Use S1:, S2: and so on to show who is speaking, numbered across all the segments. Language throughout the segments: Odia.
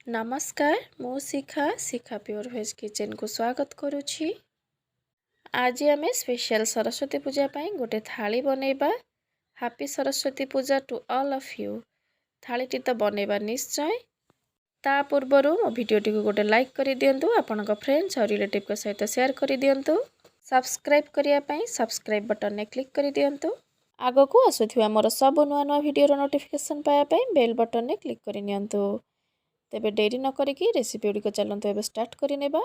S1: ନମସ୍କାର, ମୁଁ ଶିଖା, ଶିଖା ପିଓର ଭେଜ୍ କିଚେନ୍କୁ ସ୍ୱାଗତ କରୁଛି। ଆଜି ଆମେ ସ୍ପେଶାଲ ସରସ୍ୱତୀ ପୂଜା ପାଇଁ ଗୋଟେ ଥାଳି ବନେଇବା। Happy Saraswati Puja to all of you. ଥାଳିଟି ତ ବନେଇବା ନିଶ୍ଚୟ। ତା ପୂର୍ବରୁ ମୋ ଭିଡ଼ିଓଟିକୁ ଗୋଟେ ଲାଇକ୍ କରିଦିଅନ୍ତୁ, ଆପଣଙ୍କ ଫ୍ରେଣ୍ଡସ୍ ଆଉ ରିଲେଟିଭ୍ଙ୍କ ସହିତ ସେୟାର କରିଦିଅନ୍ତୁ। ସବସ୍କ୍ରାଇବ୍ କରିବା ପାଇଁ ସବସ୍କ୍ରାଇବ୍ ବଟନ୍ରେ କ୍ଲିକ୍ କରିଦିଅନ୍ତୁ। ଆଗକୁ ଆସୁଥିବା ମୋର ସବୁ ନୂଆ ନୂଆ ଭିଡ଼ିଓର ନୋଟିଫିକେସନ୍ ପାଇବା ପାଇଁ ବେଲ୍ ବଟନ୍ରେ କ୍ଲିକ୍ କରିନିଅନ୍ତୁ। ତେବେ ଡେରି ନ କରିକି ରେସିପି ଗୁଡ଼ିକ ଚାଲନ୍ତୁ ଏବେ ଷ୍ଟାର୍ଟ କରିନେବା।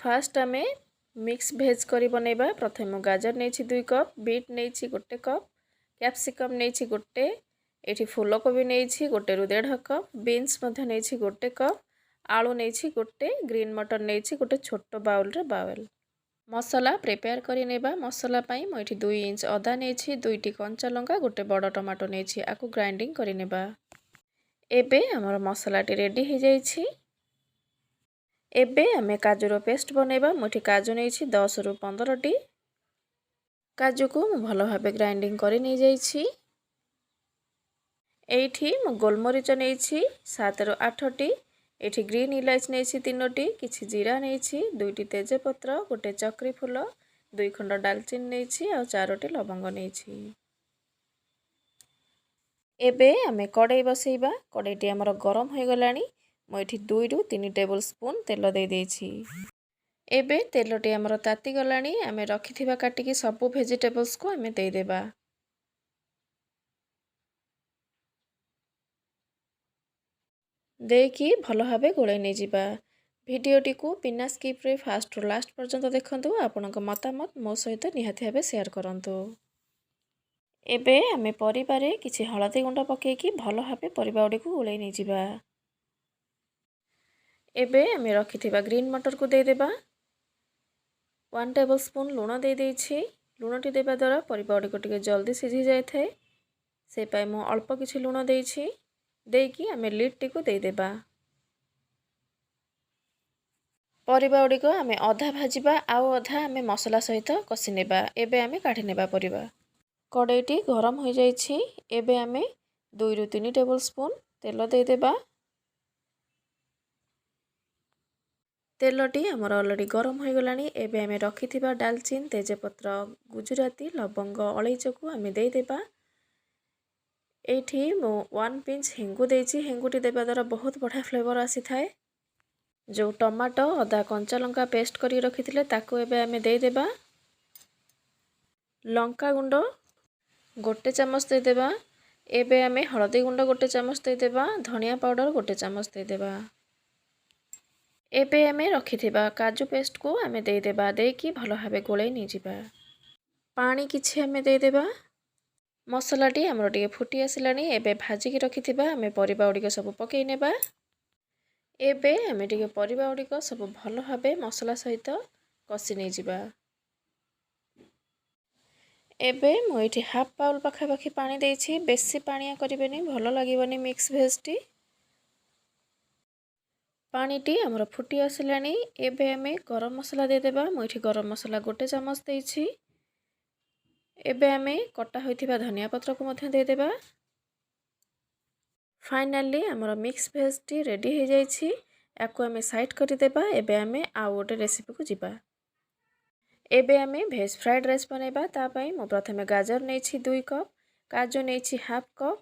S1: ଫାଷ୍ଟ ଆମେ ମିକ୍ସ ଭେଜ୍ କରି ବନେଇବା। ପ୍ରଥମେ ମୁଁ ଗାଜର ନେଇଛି 2 କପ୍, ବିଟ୍ ନେଇଛି 1 କପ୍, କ୍ୟାପ୍ସିକମ୍ ନେଇଛି ଗୋଟେ, ଏଠି ଫୁଲକୋବି ନେଇଛି 1ରୁ 1.5 କପ୍, ବିନ୍ସ ମଧ୍ୟ ନେଇଛି 1 କପ୍, ଆଳୁ ନେଇଛି ଗୋଟେ, ଗ୍ରୀନ୍ ମଟର ନେଇଛି ଗୋଟେ ଛୋଟ ବାଉଲରେ ବାଉଲ। ମସଲା ପ୍ରିପେୟାର କରି ନେବା। ମସଲା ପାଇଁ ମୁଁ ଏଠି 2 ଇଞ୍ଚ ଅଦା ନେଇଛି, ଦୁଇଟି କଞ୍ଚା ଲଙ୍କା, ଗୋଟେ ବଡ଼ ଟମାଟୋ ନେଇଛି। ଆକୁ ଗ୍ରାଇଣ୍ଡିଙ୍ଗ କରିନେବା। ଏବେ ଆମର ମସଲାଟି ରେଡ଼ି ହେଇଯାଇଛି। ଏବେ ଆମେ କାଜୁର ପେଷ୍ଟ ବନେଇବା। ମୁଁ ଏଠି କାଜୁ ନେଇଛି 10ରୁ 15ଟି। କାଜୁକୁ ମୁଁ ଭଲ ଭାବେ ଗ୍ରାଇଣ୍ଡିଙ୍ଗ କରି ନେଇଯାଇଛି। ଏଇଠି ମୁଁ ଗୋଲମରିଚ ନେଇଛି 7ରୁ 8ଟି। ଏଠି ଗ୍ରୀନ୍ ଇଲାଇଚି ନେଇଛି ତିନୋଟି, କିଛି ଜିରା ନେଇଛି, ଦୁଇଟି ତେଜପତ୍ର, ଗୋଟେ ଚକ୍ରି ଫୁଲ, ଦୁଇ ଖଣ୍ଡ ଡାଲଚିନି ନେଇଛି ଆଉ ଚାରୋଟି ଲବଙ୍ଗ ନେଇଛି। ଏବେ ଆମେ କଡ଼େଇ ବସେଇବା। କଡ଼େଇଟି ଆମର ଗରମ ହୋଇଗଲାଣି। ମୁଁ ଏଠି 2ରୁ 3 ଟେବୁଲ୍ ସ୍ପୁନ୍ ତେଲ ଦେଇଦେଇଛି। ଏବେ ତେଲଟି ଆମର ତାତିଗଲାଣି। ଆମେ ରଖିଥିବା କାଟିକି ସବୁ ଭେଜିଟେବଲ୍ସକୁ ଆମେ ଦେଇଦେବା। ଦେଇକି ଭଲ ଭାବେ ଗୋଳେଇ ନେଇଯିବା। ଭିଡ଼ିଓଟିକୁ ବିନା ସ୍କିପ୍ରେ ଫାଷ୍ଟରୁ ଲାଷ୍ଟ ପର୍ଯ୍ୟନ୍ତ ଦେଖନ୍ତୁ। ଆପଣଙ୍କ ମତାମତ ମୋ ସହିତ ନିହାତି ଭାବେ ସେୟାର କରନ୍ତୁ। ଏବେ ଆମେ ପରିବାରେ କିଛି ହଳଦୀ ଗୁଣ୍ଡ ପକାଇକି ଭଲ ଭାବେ ପରିବା ଗୁଡ଼ିକୁ ଗୋଳେଇ ନେଇଯିବା। ଏବେ ଆମେ ରଖିଥିବା ଗ୍ରୀନ୍ ମଟରକୁ ଦେଇଦେବା। 1 ଟେବଲ୍ ସ୍ପୁନ୍ ଲୁଣ ଦେଇଦେଇଛି। ଲୁଣଟି ଦେବା ଦ୍ୱାରା ପରିବା ଗୁଡ଼ିକ ଟିକେ ଜଲ୍ଦି ସିଝି ଯାଇଥାଏ, ସେ ପାଇଁ ମୁଁ ଅଳ୍ପ କିଛି ଲୁଣ ଦେଇଛି। ଦେଇକି ଆମେ ଲିଡ୍ଟିକୁ ଦେଇଦେବା। ପରିବା ଗୁଡ଼ିକ ଆମେ ଅଧା ଭାଜିବା ଆଉ ଅଧା ଆମେ ମସଲା ସହିତ କଷି ନେବା। ଏବେ ଆମେ କାଢ଼ି ନେବା ପରିବା। କଡ଼େଇଟି ଗରମ ହୋଇଯାଇଛି। ଏବେ ଆମେ 2ରୁ 3 ଟେବୁଲ୍ ସ୍ପୁନ୍ ତେଲ ଦେଇଦେବା। ତେଲଟି ଆମର ଅଲରେଡ଼ି ଗରମ ହୋଇଗଲାଣି। ଏବେ ଆମେ ରଖିଥିବା ଡାଲଚିନି, ତେଜପତ୍ର, ଗୁଜୁରାତି, ଲବଙ୍ଗ, ଅଳେଇଚକୁ ଆମେ ଦେଇଦେବା। ଏଇଠି ମୁଁ 1 ପିଞ୍ଚ ହେଙ୍ଗୁ ଦେଇଛି। ହେଙ୍ଗୁଟି ଦେବା ଦ୍ୱାରା ବହୁତ ବଢ଼ିଆ ଫ୍ଲେଭର୍ ଆସିଥାଏ। ଯେଉଁ ଟମାଟୋ, ଅଦା, କଞ୍ଚା ଲଙ୍କା ପେଷ୍ଟ କରିକି ରଖିଥିଲେ, ତାକୁ ଏବେ ଆମେ ଦେଇଦେବା। ଲଙ୍କା ଗୁଣ୍ଡ 1 ଚାମଚ ଦେଇଦେବା। ଏବେ ଆମେ ହଳଦୀ ଗୁଣ୍ଡ 1 ଚାମଚ ଦେଇଦେବା। ଧନିଆ ପାଉଡ଼ର 1 ଚାମଚ ଦେଇଦେବା। ଏବେ ଆମେ ରଖିଥିବା କାଜୁ ପେଷ୍ଟକୁ ଆମେ ଦେଇଦେବା। ଦେଇକି ଭଲ ଭାବେ ଗୋଳେଇ ନେଇଯିବା। ପାଣି କିଛି ଆମେ ଦେଇଦେବା। ମସଲାଟି ଆମର ଟିକେ ଫୁଟି ଆସିଲାଣି। ଏବେ ଭାଜିକି ରଖିଥିବା ଆମେ ପରିବା ଗୁଡ଼ିକ ସବୁ ପକାଇ ନେବା। ଏବେ ଆମେ ଟିକେ ପରିବା ଗୁଡ଼ିକ ସବୁ ଭଲ ଭାବେ ମସଲା ସହିତ କଷି ନେଇଯିବା। ଏବେ ମୁଁ ଏଇଠି ହାଫ୍ ବାଉଲ୍ ପାଖାପାଖି ପାଣି ଦେଇଛି। ବେଶୀ ପାଣିଆ କରିବେନି, ଭଲ ଲାଗିବନି ମିକ୍ସ ଭେଜ୍ଟି। ପାଣିଟି ଆମର ଫୁଟି ଆସିଲାଣି। ଏବେ ଆମେ ଗରମ ମସଲା ଦେଇଦେବା। ମୁଁ ଏଠି ଗରମ ମସଲା 1 ଚାମଚ ଦେଇଛି। ଏବେ ଆମେ କଟା ହୋଇଥିବା ଧନିଆ ପତ୍ରକୁ ମଧ୍ୟ ଦେଇଦେବା। ଫାଇନାଲି ଆମର ମିକ୍ସ ଭେଜ୍ଟି ରେଡ଼ି ହେଇଯାଇଛି। ୟାକୁ ଆମେ ସାଇଡ଼୍ କରିଦେବା। ଏବେ ଆମେ ଆଉ ଗୋଟେ ରେସିପିକୁ ଯିବା। ଏବେ ଆମେ ଭେଜ୍ ଫ୍ରାଏଡ଼୍ ରାଇସ୍ ବନେଇବା। ତା ପାଇଁ ମୁଁ ପ୍ରଥମେ ଗାଜର ନେଇଛି 2 କପ୍, କାଜୁ ନେଇଛି ହାଫ୍ କପ୍,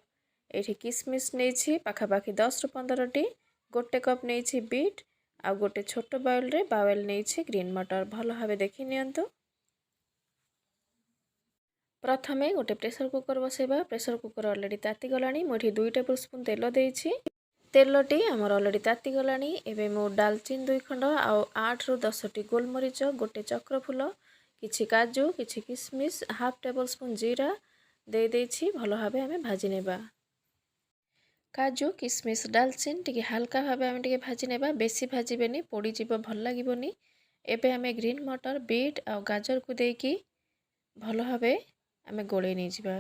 S1: ଏଇଠି କିସମିସ୍ ନେଇଛି ପାଖାପାଖି 10ରୁ 15ଟି, 1 କପ୍ ନେଇଛି ବିଟ୍ ଆଉ ଗୋଟେ ଛୋଟ ବାଉଲରେ ବାୱେଲ ନେଇଛି ଗ୍ରୀନ୍ ମଟର। ଭଲ ଭାବେ ଦେଖି ନିଅନ୍ତୁ। ପ୍ରଥମେ ଗୋଟେ ପ୍ରେସର କୁକର୍ ବସେଇବା। ପ୍ରେସର କୁକର୍ ଅଲରେଡ଼ି ତାତିଗଲାଣି। ମୁଁ ଏଠି 2 ଟେବୁଲ୍ ସ୍ପୁନ୍ ତେଲ ଦେଇଛି। ତେଲଟି ଆମର ଅଲରେଡ଼ି ତାତିଗଲାଣି। ଏବେ ମୁଁ ଡାଲଚିନି ଦୁଇ ଖଣ୍ଡ ଆଉ 8ରୁ 10ଟି ଗୋଲମରିଚ, ଗୋଟେ ଚକ୍ର ଫୁଲ, କିଛି କାଜୁ, କିଛି କିସମିସ୍, ହାଫ୍ ଟେବୁଲ୍ ସ୍ପୁନ୍ ଜିରା ଦେଇଦେଇଛି। ଭଲ ଭାବେ ଆମେ ଭାଜି ନେବା। କାଜୁ, କିସମିସ୍, ଡାଲଚିନି ଟିକେ ହାଲକା ଭାବେ ଆମେ ଟିକେ ଭାଜି ନେବା। ବେଶୀ ଭାଜିବେନି, ପୋଡ଼ିଯିବ, ଭଲ ଲାଗିବନି। ଏବେ ଆମେ ଗ୍ରୀନ୍ ମଟର, ବିଟ୍ ଆଉ ଗାଜରକୁ ଦେଇକି ଭଲ ଭାବେ ଆମେ ଗୋଳେଇ ନେଇଯିବା।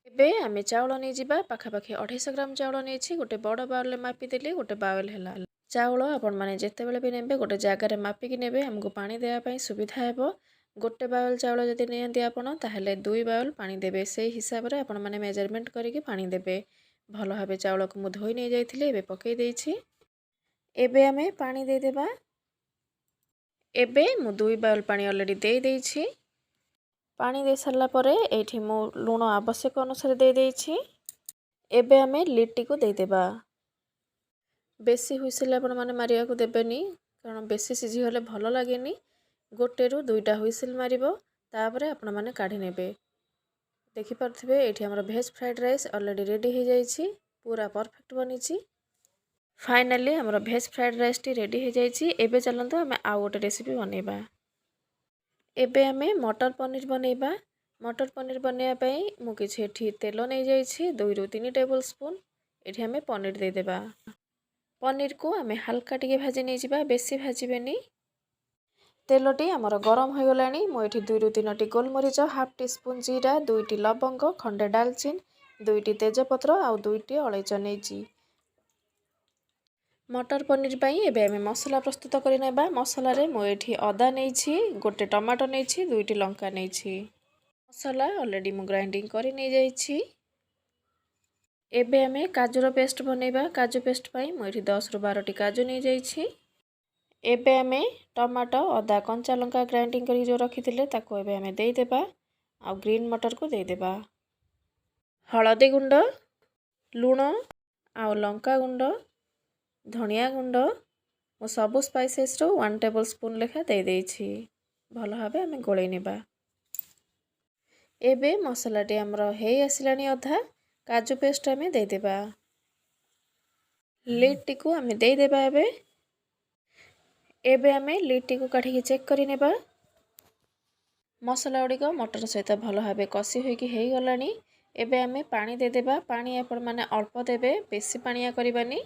S1: ଏବେ ଆମେ ଚାଉଳ ନେଇଯିବା। ପାଖାପାଖି 250 ଗ୍ରାମ ଚାଉଳ ନେଇଛି। ଗୋଟେ ବଡ଼ ବାଉଲରେ ମାପିଦେଲି, ଗୋଟେ ବାଉଲ ହେଲା। ଚାଉଳ ଆପଣମାନେ ଯେତେବେଳେ ବି ନେବେ, ଗୋଟେ ଜାଗାରେ ମାପିକି ନେବେ, ଆମକୁ ପାଣି ଦେବା ପାଇଁ ସୁବିଧା ହେବ। ଗୋଟେ ବାଉଲ୍ ଚାଉଳ ଯଦି ନିଅନ୍ତି ଆପଣ, ତାହେଲେ 2 ବାଉଲ୍ ପାଣି ଦେବେ। ସେଇ ହିସାବରେ ଆପଣମାନେ ମେଜରମେଣ୍ଟ କରିକି ପାଣି ଦେବେ। ଭଲ ଭାବେ ଚାଉଳକୁ ମୁଁ ଧୋଇ ନେଇଯାଇଥିଲି, ଏବେ ପକାଇ ଦେଇଛି। ଏବେ ଆମେ ପାଣି ଦେଇଦେବା। ଏବେ ମୁଁ 2 ବାଉଲ୍ ପାଣି ଅଲରେଡ଼ି ଦେଇଦେଇଛି। ପାଣି ଦେଇସାରିଲା ପରେ ଏଇଠି ମୁଁ ଲୁଣ ଆବଶ୍ୟକ ଅନୁସାରେ ଦେଇଦେଇଛି। ଏବେ ଆମେ ଲିଡ୍ଟିକୁ ଦେଇଦେବା। ବେଶୀ ହୁଇସିଲ୍ ଆପଣମାନେ ମାରିବାକୁ ଦେବେନି, କାରଣ ବେଶୀ ସିଝିଗଲେ ଭଲ ଲାଗେନି। ଗୋଟେରୁ ଦୁଇଟା ହୁଇସିଲ୍ ମାରିବ, ତାପରେ ଆପଣମାନେ କାଢ଼ି ନେବେ। ଦେଖିପାରୁଥିବେ, ଏଇଠି ଆମର veg fried rice already ready ହୋଇଯାଇଛି। ପୁରା ପରଫେକ୍ଟ ବନିଛି। ଫାଇନାଲି ଆମର ଭେଜ୍ ଫ୍ରାଏଡ଼୍ ରାଇସ୍ଟି ରେଡ଼ି ହୋଇଯାଇଛି। ଏବେ ଚାଲନ୍ତୁ ଆମେ ଆଉ ଗୋଟେ ରେସିପି ବନେଇବା। ଏବେ ଆମେ ମଟର ପନିର ବନେଇବା। ମଟର ପନିର ବନେଇବା ପାଇଁ ମୁଁ କିଛି ଏଠି ତେଲ ନେଇଯାଇଛି, 2ରୁ 3 ଟେବୁଲ୍ ସ୍ପୁନ୍। ଏଠି ଆମେ ପନିର ଦେଇଦେବା। ପନିରକୁ ଆମେ ହାଲକା ଟିକେ ଭାଜି ନେଇଯିବା, ବେଶୀ ଭାଜିବେନି। ତେଲଟି ଆମର ଗରମ ହୋଇଗଲାଣି। ମୁଁ ଏଠି 2ରୁ 3ଟି ଗୋଲମରିଚ, ହାଫ୍ ଟି ସ୍ପୁନ୍ ଜିରା, ଦୁଇଟି ଲବଙ୍ଗ, ଖଣ୍ଡେ ଡାଲଚିନି, ଦୁଇଟି ତେଜପତ୍ର ଆଉ ଦୁଇଟି ଅଳେଇଚ ନେଇଛି। ମଟର ପନିର ପାଇଁ ଏବେ ଆମେ ମସଲା ପ୍ରସ୍ତୁତ କରିନେବା। ମସଲାରେ ମୁଁ ଏଠି ଅଦା ନେଇଛି, ଗୋଟେ ଟମାଟୋ ନେଇଛି, ଦୁଇଟି ଲଙ୍କା ନେଇଛି। ମସଲା ଅଲରେଡ଼ି ମୁଁ ଗ୍ରାଇଣ୍ଡିଙ୍ଗ କରି ନେଇଯାଇଛି। ଏବେ ଆମେ କାଜୁର ପେଷ୍ଟ ବନେଇବା। କାଜୁ ପେଷ୍ଟ ପାଇଁ ମୁଁ ଏଠି 10ରୁ 12ଟି କାଜୁ ନେଇଯାଇଛି। ଏବେ ଆମେ ଟମାଟୋ, ଅଦା, କଞ୍ଚା ଲଙ୍କା ଗ୍ରାଇଣ୍ଡିଙ୍ଗ କରିକି ଯେଉଁ ରଖିଥିଲେ, ତାକୁ ଏବେ ଆମେ ଦେଇଦେବା ଆଉ ଗ୍ରୀନ୍ ମଟରକୁ ଦେଇଦେବା। ହଳଦୀ ଗୁଣ୍ଡ, ଲୁଣ ଆଉ ଲଙ୍କା ଗୁଣ୍ଡ, ଧନିଆ ଗୁଣ୍ଡ, ମୁଁ ସବୁ ସ୍ପାଇସେସ୍ରୁ 1 ଟେବୁଲ୍ ସ୍ପୁନ୍ ଲେଖା ଦେଇଦେଇଛି। ଭଲ ଭାବେ ଆମେ ଗୋଳେଇ ନେବା। ଏବେ ମସଲାଟି ଆମର ହେଇ ଆସିଲାଣି ଅଧା, କାଜୁ ପେଷ୍ଟ ଆମେ ଦେଇଦେବା। ଲିଡ୍ଟିକୁ ଆମେ ଦେଇଦେବା ଏବେ। ଏବେ ଆମେ ଲିଡ୍ଟିକୁ କାଢ଼ିକି ଚେକ୍ କରିନେବା। ମସଲା ଗୁଡ଼ିକ ମଟର ସହିତ ଭଲ ଭାବେ କଷି ହୋଇକି ହେଇଗଲାଣି। ଏବେ ଆମେ ପାଣି ଦେଇଦେବା। ପାଣି ଆପଣମାନେ ଅଳ୍ପ ଦେବେ, ବେଶୀ ପାଣିଆ କରିବାନି।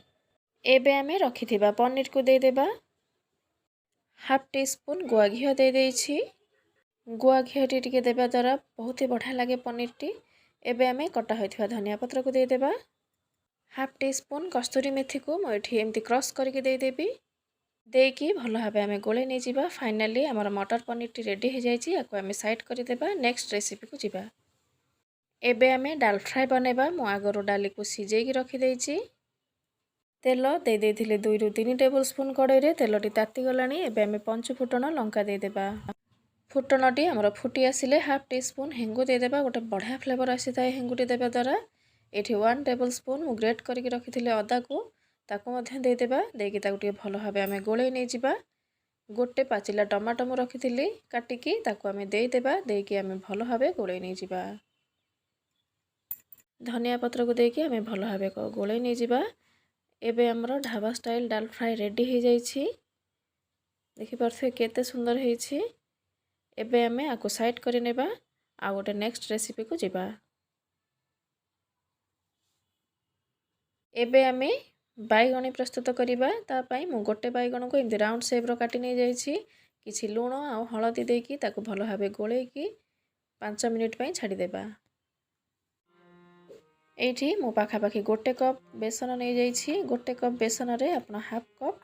S1: ଏବେ ଆମେ ରଖିଥିବା ପନିରକୁ ଦେଇଦେବା। ହାଫ୍ ଟି ସ୍ପୁନ୍ ଗୁଆ ଘିଅ ଦେଇଦେଇଛି। ଗୁଆ ଘିଅଟି ଟିକେ ଦେବା ଦ୍ୱାରା ବହୁତ ହି ବଢ଼ିଆ ଲାଗେ ପନିରଟି। ଏବେ ଆମେ କଟା ହୋଇଥିବା ଧନିଆ ପତ୍ରକୁ ଦେଇଦେବା। ହାଫ୍ ଟି ସ୍ପୁନ୍ କସ୍ତୁରୀ ମେଥିକୁ ମୁଁ ଏଠି ଏମିତି କ୍ରସ୍ କରିକି ଦେଇଦେବି। ଦେଇକି ଭଲ ଭାବେ ଆମେ ଗୋଳେଇ ନେଇଯିବା। ଫାଇନାଲି ଆମର ମଟର ପନିରଟି ରେଡ଼ି ହେଇଯାଇଛି। ୟାକୁ ଆମେ ସାଇଡ଼୍ କରିଦେବା, ନେକ୍ସଟ ରେସିପିକୁ ଯିବା। ଏବେ ଆମେ ଡାଲ ଫ୍ରାଏ ବନେଇବା। ମୁଁ ଆଗରୁ ଡାଲିକୁ ସିଝେଇକି ରଖିଦେଇଛି। ତେଲ ଦେଇ ଦେଇଥିଲି 2ରୁ 3 ଟେବୁଲ୍ ସ୍ପୁନ୍ କଡ଼େଇରେ। ତେଲଟି ତାତିଗଲାଣି। ଏବେ ଆମେ ପଞ୍ଚୁ ଫୁଟଣ, ଲଙ୍କା ଦେଇଦେବା। ଫୁଟଣଟି ଆମର ଫୁଟି ଆସିଲେ ହାଫ୍ ଟି ସ୍ପୁନ୍ ହେଙ୍ଗୁ ଦେଇଦେବା। ଗୋଟେ ବଢ଼ିଆ ଫ୍ଲେଭର୍ ଆସିଥାଏ ହେଙ୍ଗୁଟି ଦେବା ଦ୍ୱାରା। ଏଠି 1 ଟେବୁଲ୍ ସ୍ପୁନ୍ ମୁଁ ଗ୍ରେଟ୍ କରିକି ରଖିଥିଲି ଅଦାକୁ, ତାକୁ ମଧ୍ୟ ଦେଇଦେବା। ଦେଇକି ତାକୁ ଟିକେ ଭଲ ଭାବେ ଆମେ ଗୋଳେଇ ନେଇଯିବା। ଗୋଟେ ପାଚିଲା ଟମାଟୋ ମୁଁ ରଖିଥିଲି କାଟିକି, ତାକୁ ଆମେ ଦେଇଦେବା। ଦେଇକି ଆମେ ଭଲ ଭାବେ ଗୋଳେଇ ନେଇଯିବା। ଧନିଆ ପତ୍ରକୁ ଦେଇକି ଆମେ ଭଲ ଭାବେ ଗୋଳେଇ ନେଇଯିବା। ଏବେ ଆମର ଢାବା ଷ୍ଟାଇଲ୍ ଡାଲ ଫ୍ରାଏ ରେଡ଼ି ହେଇଯାଇଛି। ଦେଖିପାରୁଥିବେ କେତେ ସୁନ୍ଦର ହେଇଛି। ଏବେ ଆମେ ଆକୁ ସାଇଡ଼୍ କରିନେବା, ଆଉ ଗୋଟେ ନେକ୍ସଟ ରେସିପିକୁ ଯିବା। ଏବେ ଆମେ ବାଇଗଣୀ ପ୍ରସ୍ତୁତ କରିବା। ତା ପାଇଁ ମୁଁ ଗୋଟେ ବାଇଗଣକୁ ଏମିତି ରାଉଣ୍ଡ ସେପ୍ର କାଟି ନେଇଯାଇଛି। କିଛି ଲୁଣ ଆଉ ହଳଦୀ ଦେଇକି ତାକୁ ଭଲ ଭାବେ ଗୋଳେଇକି 5 ମିନିଟ୍ ପାଇଁ ଛାଡ଼ିଦେବା। ଏଇଠି ମୁଁ ପାଖାପାଖି ଗୋଟେ କପ୍ ବେସନ ନେଇଯାଇଛି। ଗୋଟେ କପ୍ ବେସନରେ ଆପଣ ହାଫ୍ କପ୍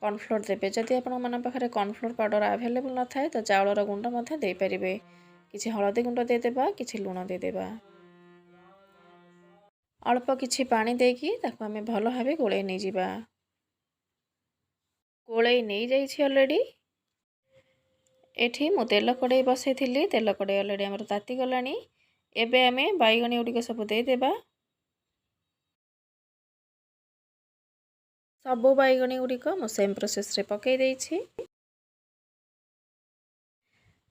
S1: କର୍ଣ୍ଣଫ୍ଲୋର୍ ଦେବେ। ଯଦି ଆପଣମାନଙ୍କ ପାଖରେ କର୍ଣ୍ଣଫ୍ଲୋର୍ ପାଉଡ଼ର ଆଭେଲେବୁଲ୍ ନଥାଏ, ତ ଚାଉଳର ଗୁଣ୍ଡ ମଧ୍ୟ ଦେଇପାରିବେ। କିଛି ହଳଦୀ ଗୁଣ୍ଡ ଦେଇଦେବା, କିଛି ଲୁଣ ଦେଇଦେବା। ଅଳ୍ପ କିଛି ପାଣି ଦେଇକି ତାକୁ ଆମେ ଭଲ ଭାବେ ଗୋଳେଇ ନେଇଯିବା। ଗୋଳେଇ ନେଇଯାଇଛି ଅଲରେଡ଼ି। ଏଠି ମୁଁ ତେଲ କଡ଼େଇ ବସାଇଥିଲି। ତେଲ କଡ଼େଇ ଅଲରେଡ଼ି ଆମର ତାତିଗଲାଣି। ଏବେ ଆମେ ବାଇଗଣୀ ଗୁଡ଼ିକ ସବୁ ଦେଇଦେବା। ସବୁ ବାଇଗଣୀ ଗୁଡ଼ିକ ମୁଁ ସେମ୍ ପ୍ରୋସେସ୍ରେ ପକାଇ ଦେଇଛି।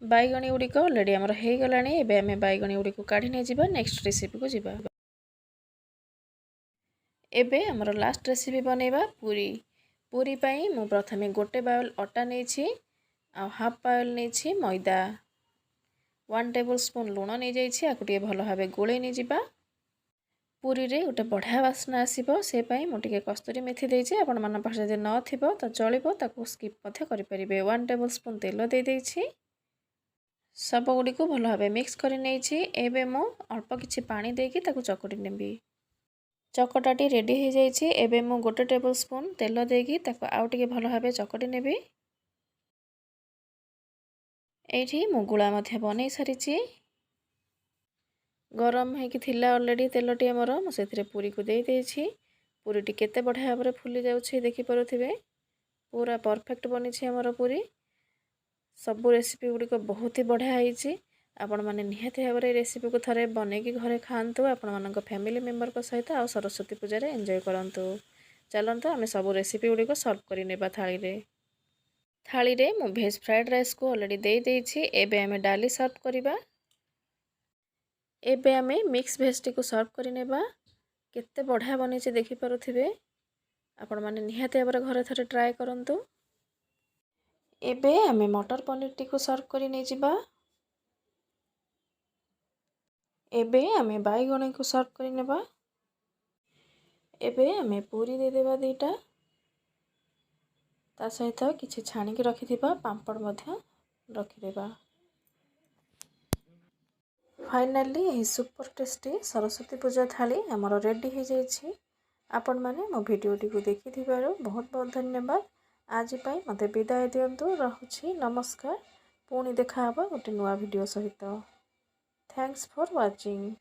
S1: ବାଇଗଣୀ ଗୁଡ଼ିକ ଅଲରେଡ଼ି ଆମର ହେଇଗଲାଣି। ଏବେ ଆମେ ବାଇଗଣୀ ଗୁଡ଼ିକୁ କାଢ଼ି ନେଇଯିବା, ନେକ୍ସଟ ରେସିପିକୁ ଯିବା। ଏବେ ଆମର ଲାଷ୍ଟ ରେସିପି ବନେଇବା, ପୁରୀ। ପୁରୀ ପାଇଁ ମୁଁ ପ୍ରଥମେ ଗୋଟେ ବାଉଲ୍ ଅଟା ନେଇଛି ଆଉ ହାଫ୍ ବାଉଲ୍ ନେଇଛି ମଇଦା, 1 ଟେବୁଲ୍ ସ୍ପୁନ୍ ଲୁଣ ନେଇଯାଇଛି। ଆକୁ ଟିକେ ଭଲ ଭାବେ ଗୋଳେଇ ନେଇଯିବା। ପୁରୀରେ ଗୋଟେ ବଢ଼ିଆ ବାସ୍ନା ଆସିବ, ସେ ପାଇଁ ମୁଁ ଟିକେ କସ୍ତୁରୀ ମେଥି ଦେଇଛି। ଆପଣମାନଙ୍କ ପାଖରେ ଯଦି ନଥିବ ତ ଚଳିବ, ତାକୁ ସ୍କିପ୍ ମଧ୍ୟ କରିପାରିବେ। 1 ଟେବୁଲ୍ ସ୍ପୁନ୍ ତେଲ ଦେଇଦେଇଛି। ସବୁଗୁଡ଼ିକୁ ଭଲ ଭାବେ ମିକ୍ସ କରି ନେଇଛି। ଏବେ ମୁଁ ଅଳ୍ପ କିଛି ପାଣି ଦେଇକି ତାକୁ ଚକଟି ନେବି। ଚକଟାଟି ରେଡ଼ି ହେଇଯାଇଛି। ଏବେ ମୁଁ ଗୋଟେ ଟେବୁଲ୍ ସ୍ପୁନ୍ ତେଲ ଦେଇକି ତାକୁ ଆଉ ଟିକେ ଭଲ ଭାବେ ଚକଟି ନେବି। ଏଇଠି ମୁଁ ଗୁଳା ମଧ୍ୟ ବନେଇ ସାରିଛି। ଗରମ ହେଇକି ଥିଲା ଅଲରେଡ଼ି ତେଲଟି ଆମର, ମୁଁ ସେଥିରେ ପୁରୀକୁ ଦେଇଦେଇଛି। ପୁରୀଟି କେତେ ବଢ଼ିଆ ଭାବରେ ଫୁଲି ଯାଉଛି, ଦେଖିପାରୁଥିବେ। ପୁରା ପରଫେକ୍ଟ ବନିଛି ଆମର ପୁରୀ। ସବୁ ରେସିପି ଗୁଡ଼ିକ ବହୁତ ହି ବଢ଼ିଆ ହେଇଛି। ଆପଣମାନେ ନିହାତି ଭାବରେ ଏ ରେସିପିକୁ ଥରେ ବନେଇକି ଘରେ ଖାଆନ୍ତୁ ଆପଣମାନଙ୍କ ଫ୍ୟାମିଲି ମେମ୍ବରଙ୍କ ସହିତ ଆଉ ସରସ୍ୱତୀ ପୂଜାରେ ଏନ୍ଜୟ କରନ୍ତୁ। ଚାଲନ୍ତୁ, ଆମେ ସବୁ ରେସିପି ଗୁଡ଼ିକ ସର୍ଭ କରିନେବା ଥାଳିରେ। ଥାଳିରେ ମୁଁ ଭେଜ୍ ଫ୍ରାଏଡ଼୍ ରାଇସ୍କୁ ଅଲରେଡ଼ି ଦେଇଦେଇଛି। ଏବେ ଆମେ ଡାଲି ସର୍ଭ କରିବା। ଏବେ ଆମେ ମିକ୍ସ ଭେଜ୍ଟିକୁ ସର୍ଭ କରିନେବା। କେତେ ବଢ଼ିଆ ବନିଛି, ଦେଖିପାରୁଥିବେ। ଆପଣମାନେ ନିହାତି ଭାବରେ ଘରେ ଥରେ ଟ୍ରାଏ କରନ୍ତୁ। ଏବେ ଆମେ ମଟର ପନିରଟିକୁ ସର୍ଭ କରି ନେଇଯିବା। ଏବେ ଆମେ ବାଇଗଣକୁ ସର୍ଭ କରିନେବା। ଏବେ ଆମେ ପୁରୀ ଦେଇଦେବା ଦୁଇଟା। ତା ସହିତ କିଛି ଛାଣିକି ରଖିଥିବା ପାମ୍ପଡ଼ ମଧ୍ୟ ରଖିଦେବା। ଫାଇନାଲି ଏହି ସୁପର ଟେଷ୍ଟି ସରସ୍ୱତୀ ପୂଜା ଥାଳି ଆମର ରେଡ଼ି ହୋଇଯାଇଛି। ଆପଣମାନେ ମୋ ଭିଡ଼ିଓଟିକୁ ଦେଖିଥିବାରୁ ବହୁତ ବହୁତ ଧନ୍ୟବାଦ। ଆଜି ପାଇଁ ମୋତେ ବିଦାୟ ଦିଅନ୍ତୁ। ରହୁଛି, ନମସ୍କାର। ପୁଣି ଦେଖାହେବ ଗୋଟେ ନୂଆ ଭିଡ଼ିଓ ସହିତ। Thanks for watching.